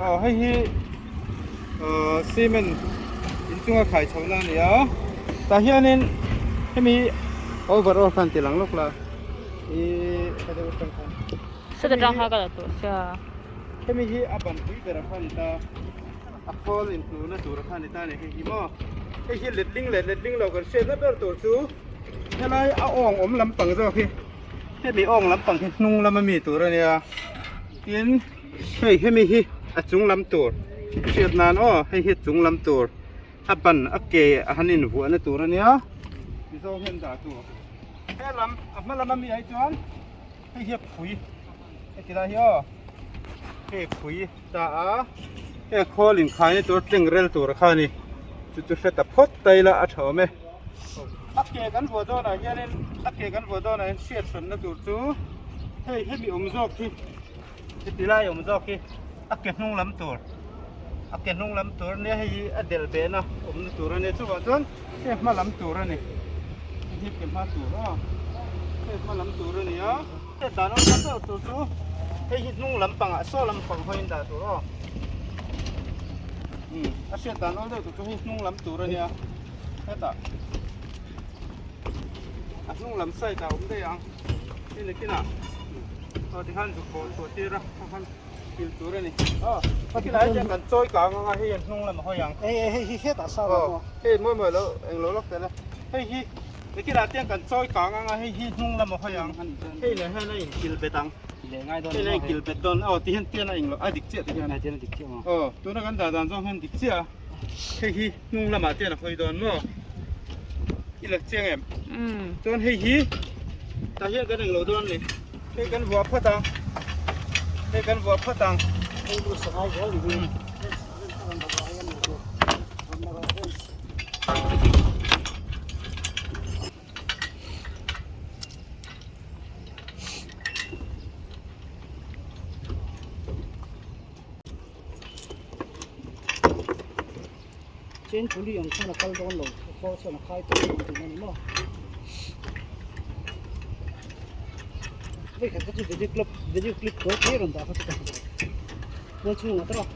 Aw hei hi cement inchunga khai chhohna a ni a tah hianin hemi overall khan ti lang lawk la ih ka deuh atang khan Sawta tang kha ka la tawh sia. Hemi hi a ban pui ber a kha a ni ta a khawl inhnuhna tur a kha a ni ta a ni hei hi maw hei hi letling leh letling lo kan hriatna ber tur chu helai a awng awm lampang zawk hi. Hemi awng lampang hi hnung lama mi tur a nia tin hei hemi hi a chung lam tur hriat nan aw hei hi chung lam tur a ban a ke a han invuahna tur a nia mizo hian dah tur he lam a hma lama mi ai chuan hei hi a phui heti lai hi aw hei phui ta a hei khawl inkhaina tur tleng rel tur kha a ni chu chu hre ta phawt ta ila a tha awm e. A ke kan vuah dawnah hianin a ke kan vuah dawnah hian hriat hranna tur chu hei hemi awm zawk hi heti lai awm zawk hi a ke hnung lam tur a ke hnung lam tur ania hei hi a delh behna awmna tur ania chuvang chuan hei hma lam tur a ni hei hi ke hma tur aw hei hma lam tur a ni a hei dan awm tak deuh tur chu hei hi hnung lampangah saw lampang hawiin dah tur aw umm a hriat dan awl deuh tur chu hei hnung lam tur a nia. Hetah a hnung lam side ah a awm daih ang hei nakinah aw tikhan zuk bawh chhuah tir a kha khan kil tur a ni aw nakinah hetiang kan chawi kang anga hei an hnung lam a hawi ang hei hei hi hetah sa aw hei mawi mawi lo englo lawk tel e hei hi nakinah tiang kan chawi kang anga hei hi hnung lam a hawi ang hei leh hian a inkil bet ang hei leh a inkil bet dawn aw tihian tian a englo a dik chiah tihian aw tuna kan dah dan zawng hian dik chiah a hei hi. Hnung lamah te an hawi dawn maw? I lak chiang em? Chuan hei hi tah hian kan englo dawn a ni. Hei kan vuah phawt ang. Hei kan vuah phawt ang. Chen puli ang khan a kal dawn lo a khawl chuan a khai tawh dawn tihna a ni maw vei khat kha chu video clip video clip tawi te rawn dah kha chu ka hmu mual chhungah te rawh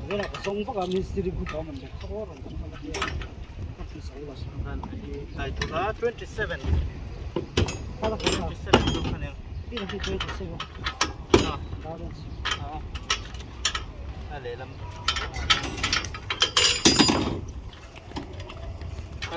velah ka zawng vak a mistiri group ah awm an bawk kha aw rawn dah kha la ka hmu zo lo 27 A lehlam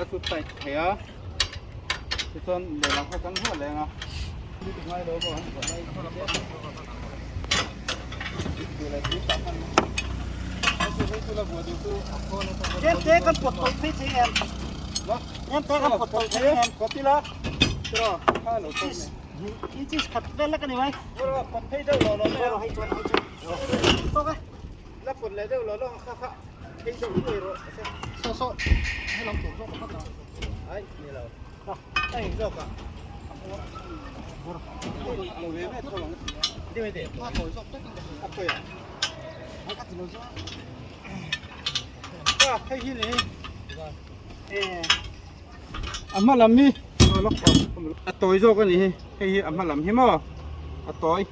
a chu tight thei a tichuan lehlam kha kan huah leng a Em te kan pawt tawlh phei thei em? Em te kan pawt tawlh thei em? Pawt ila tiraw kha lo tawlh mai. Inches khat vel lek a ni mai. Pawt phei deuh lo lo mai a. Hei chuan hei chuan. Tawk e. La pawt leh deuh lo lo ang kha kha phei deuh hnuai rawh a se. Saw saw he lam tur zawk pakhat a. Ai ni lo. A eng zawk ah. Lo ve mai tho ang. Deuh e deuh. A tawi zawk vek in ka hria. A tawi a. Ai ka ti lo zawk. A hei hi ni. A hma lam hi a tawi zawk a ni hi hei hi a hma lam hi maw a tawi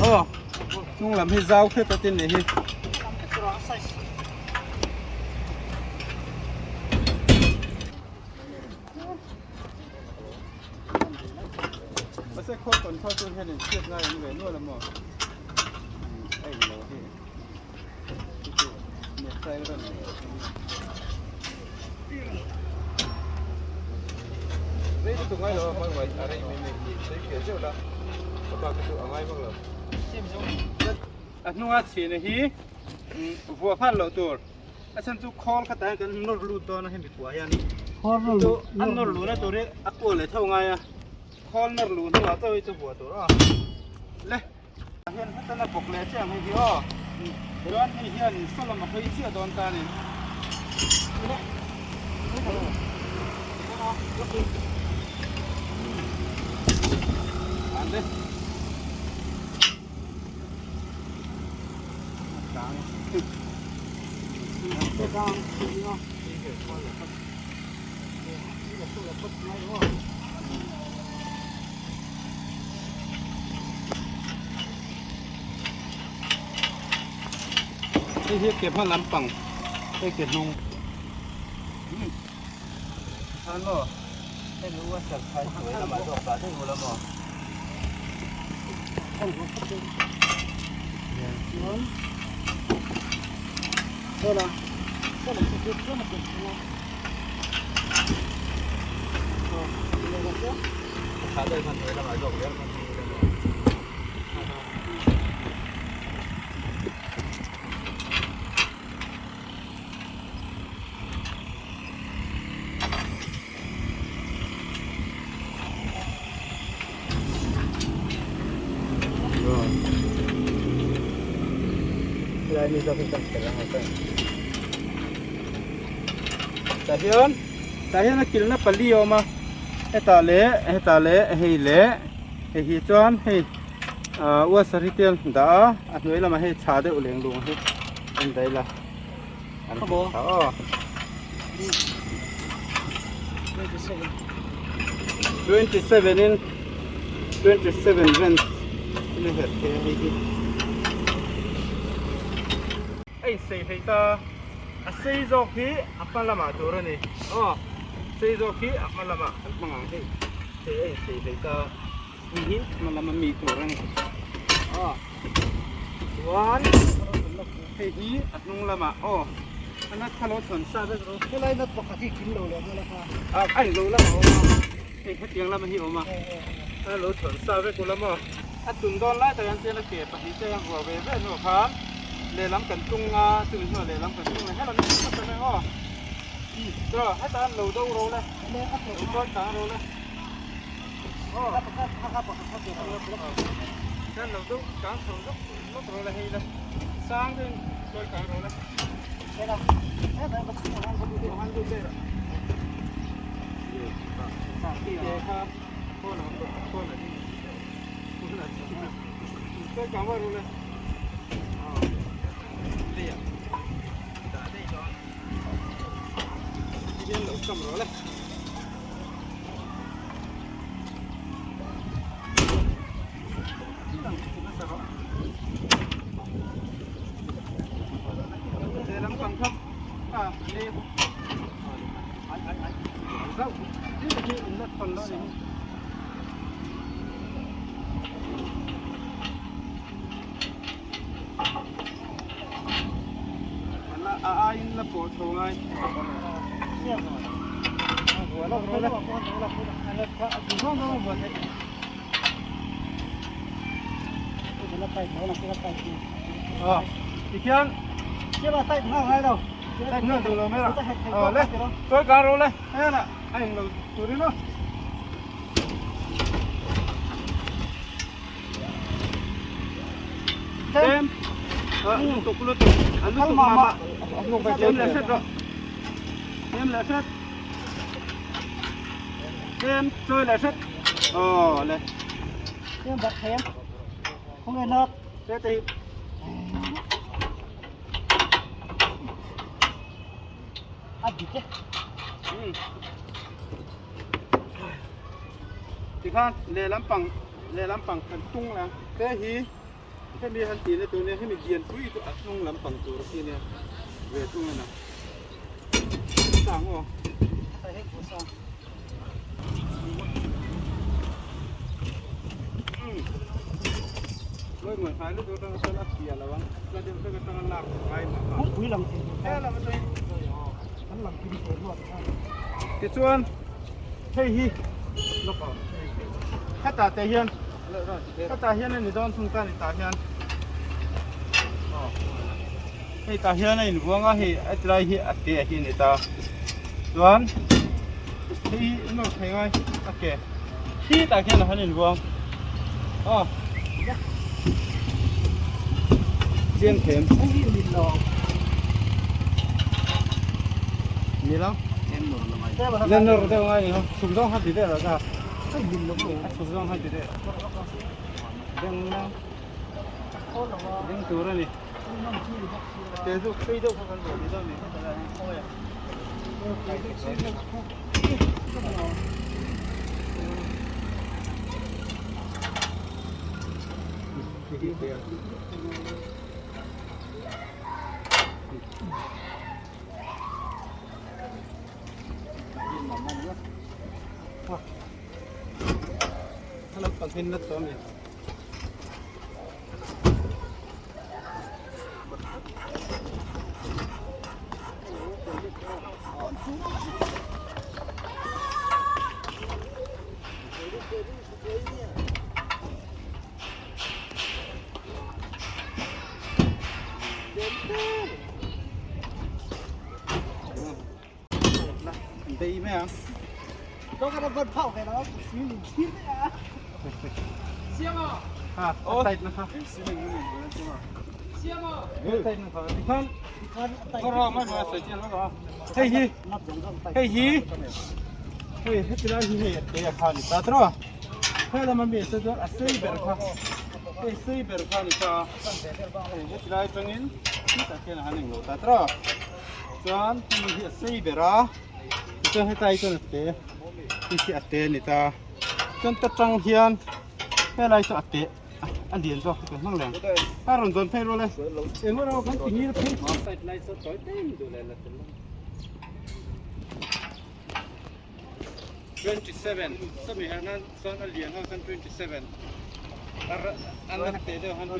aw hnung lam hi zau hret a tin ni hi. Mahse khawl control tur hian in hriat ngai awm ve nual a maw a englo hi. A hnunga chhina hi vuah nghal loh tur a chhan chu khawl kha tah hian kan nawr lut dawn a hemi kua hian chu a nawr luhna tur hi a kual leh tho ngai a khawl nawr luh hnuah chauh hi chu vuah tur a le. Ah hian heta na bawk leh chiah ang hei hi aw chuan hei hian saw lam a hawi chiah dawn ta a ni. Hei hi ke hma lampang hei ke hnung khan maw hei mi washer khan hnuai lamah zawk dah daih ula maw. Tah hian tah hian a kilhna pali a awm a hetah leh hetah leh hei leh hei hi chuan hei ah uasar hi te an dah a a hnuai lamah hei chhah deuh leng lung hi an daih la an tha aw. 27 in 27 vents in a herh thei a hei hi a insei hlei ta a sei zawk hi a hma lamah tur a ni aw sei zawk hi a hma lamah kan hmang ang hei hei a insei hlei ta hei hi hma lama mi tur a ni aw chuan hei hi a hnung lamah aw a nat kha lo chhawn sa vek rawh helai nat pakhat hi kim lo leh nala kha a a englo lamah a awm a hei hetiang lamah hi a awm a a lo chhawn sa vek ula maw a tun dawn lai tak hian chuan a ke pahnih te hian vuah ve ve hnuah khan lehlam kan tung a chumi hnuah lehlam kan tung leh helam hi a tam em aw chaw hetah hian lo do ro le lo chawi tlang ro le. A aiin la pawh chho ngai. Tikhian type ngai duh lo mai a aw le chawi kang rawh le heng ah a englo turin aw. Tlem lutuk lutuk a lutuk mah mah tlem leh hret rawh tlem leh hret tlem chawi leh hret aw le tlem bak tlem khawnge nak te te hi a dik e Tikhan lehlam pang lehlam pang kan tung la te hi hemi han tih na tur nia hemi lianpui chu a hnung lam pang tur khi nia ve thung a na sang aw. Loi ngawih hnai lutuk atanga chuan a fiah lo ang la deuh hlek atanga lak ngai mah kha. Pui lang thei tur kha. Kan lang kim thei luat kha. Tichuan hei hi lawk aw hetah te hian hetah hian a ni dawn thung ta ni tah hian hei tah hian a invuang a hei a tilai hi a te hi a ni ta chuan hei hi nawr thei ngai a ke khi tah khian a han invuang aw chiang them ni lo lên nor deuh ngai ni ho chhuk zawng kha ti deuh lo ta a chhuk zawng kha ti deuh deng na deng tur a ni te chu phei deuh kha kan zawh ni dawn ni Hei hi hei hi hei heti lai hi hei a te a kha a ni ta tawh a helama mi te chuan a sei ber kha hei sei ber kha a ni ta a hei heti lai atangin hetah khian a han englo ta tawh a chuan hemi hi a sei ber a tichuan hetlai chuan a te hei hi a te a ni ta chuan ta tang hian helai chu a te a lian zawk hi kan hmang leh ang a rawn zawn phei rual e eng emaw kan ti ngil phei 27 sawmi her nan chuan a lian ho chuan 27 a nat teh deuh han 21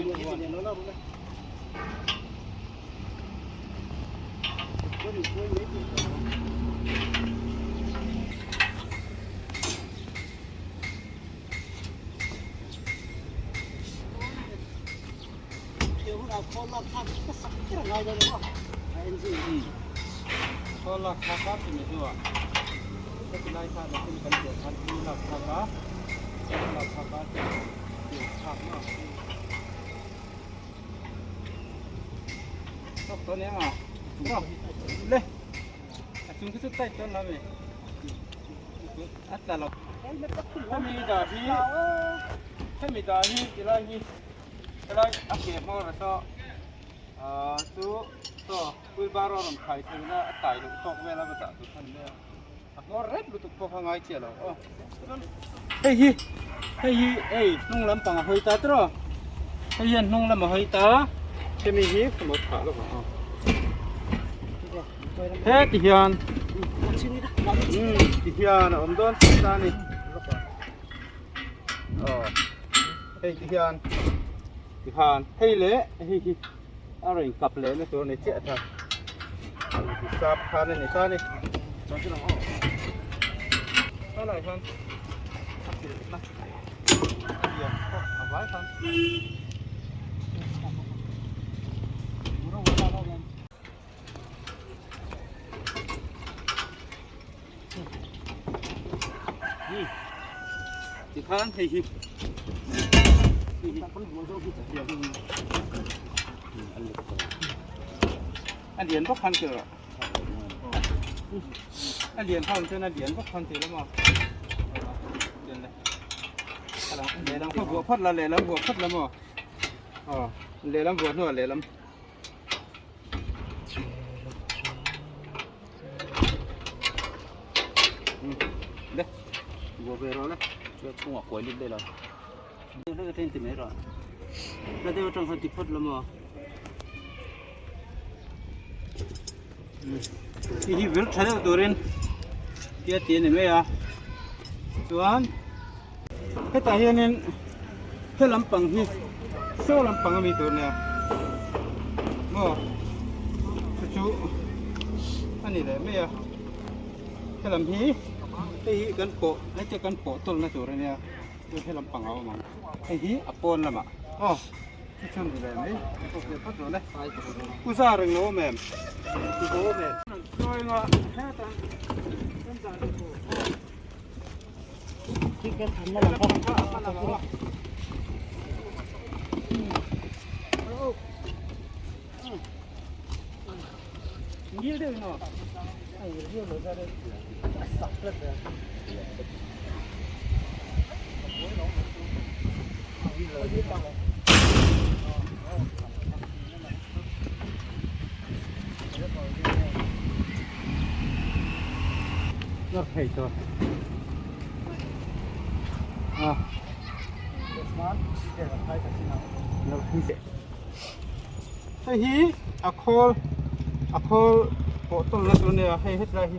Khawl lak thlak a timi hnuah heti lai kha nakin kan pian khan thi lak thlak a lak thlak a pian thlak na Tawk tawh nia nga le a chung khi chu tight dawn lo mi a tla lo hemi dah hi hemi dah hi tilai hi helai a ke hmawr a saw ahh chu saw wheelbarrow rawn khai theihna a tai loh tawk vel a va dah tur kha ni mai a a hmawr rep lutuk pawh kha ngai chiah lo aw hei hi hei hi hei hnung lampang a hawi ta tawh a hei hian hnung lam a hawi ta hemi hi ka mawt phah lawk ang aw heti hian ti hian a awm dawn ta a ni aw hei ti hian ti khan hei leh hei hi a rawn kap leh na tur a ni chiah tha hisap khan a ni ta a ni helai hian a pilh na a lian pawh a vai khan. Tikhan hei hi a lian bawk khan tir a lian khan chuan a lian bawk khan tir lama lehlam kha vuah phawt la lehlam vuah phawt la maw aw lehlam vuah hnuah lehlam Chungah kuai lut daih lo. Hlek atang ti mai rawh. Hla deuh atang khan ti phawt lo maw. Hi hi vir tha deuh turin tia ti a ni mai a. Chuan hetah hianin he lampang hi saw lampang a mi tur nia maw chu chu a ni leh mai a he lam hi hei hi kan pawh heti kan pawh tawlhna tur a nia chu he lampang a awm ang hei hi a pawn lamah aw chu chu a ni leh mai a pawh fiah phawt rawh le u za reng lo awm em u za awm em. Thei tawh a hei hi a khawl A khawl pawh tawlhna tur a nia hei hetlai hi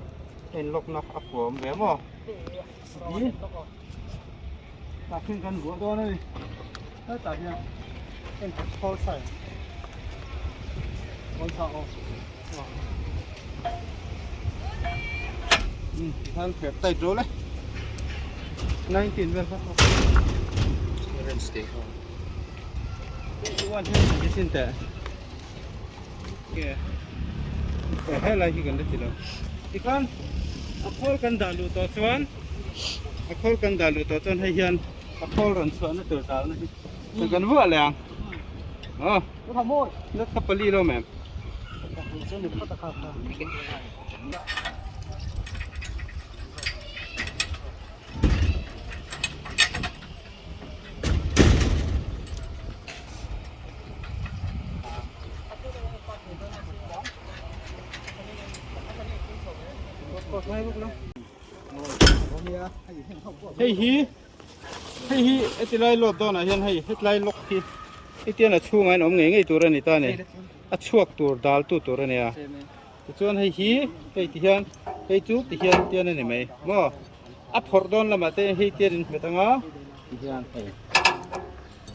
a in lock na a kua awm ve maw hi tah khian kan vuah dawn a ni hetah hian heng khawl sai khawl sa aw um tikhan pher tight rawh le 19 vel kha 21 teh. Helai hi kan la ti lo tikhan a khawl kan dah luh tawh chuan a khawl kan dah luh tawh chuan hei hian a khawl rawn chhuahna tur dalna hi chu kan vuah leh ang aw nat kha pali lo mem. Hei hi hei hi heti lai load dawnah hian hei hetlai lock hi hetiang a chhungah hian awm ngei ngei tur a ni ta a ni a chhuak tur dal tu tur a nia tichuan hei hi hei ti hian hei chu ti hian tian a ni mai maw a phawrh dawn lamah te hei tian in hmet anga ti hian hei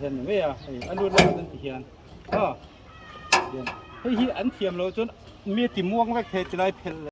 hian ni mai a hei a lut lamah chuan ti hian a hian hei hi an thiam loh chuan mi a ti muang vek thei ti lai phelh leh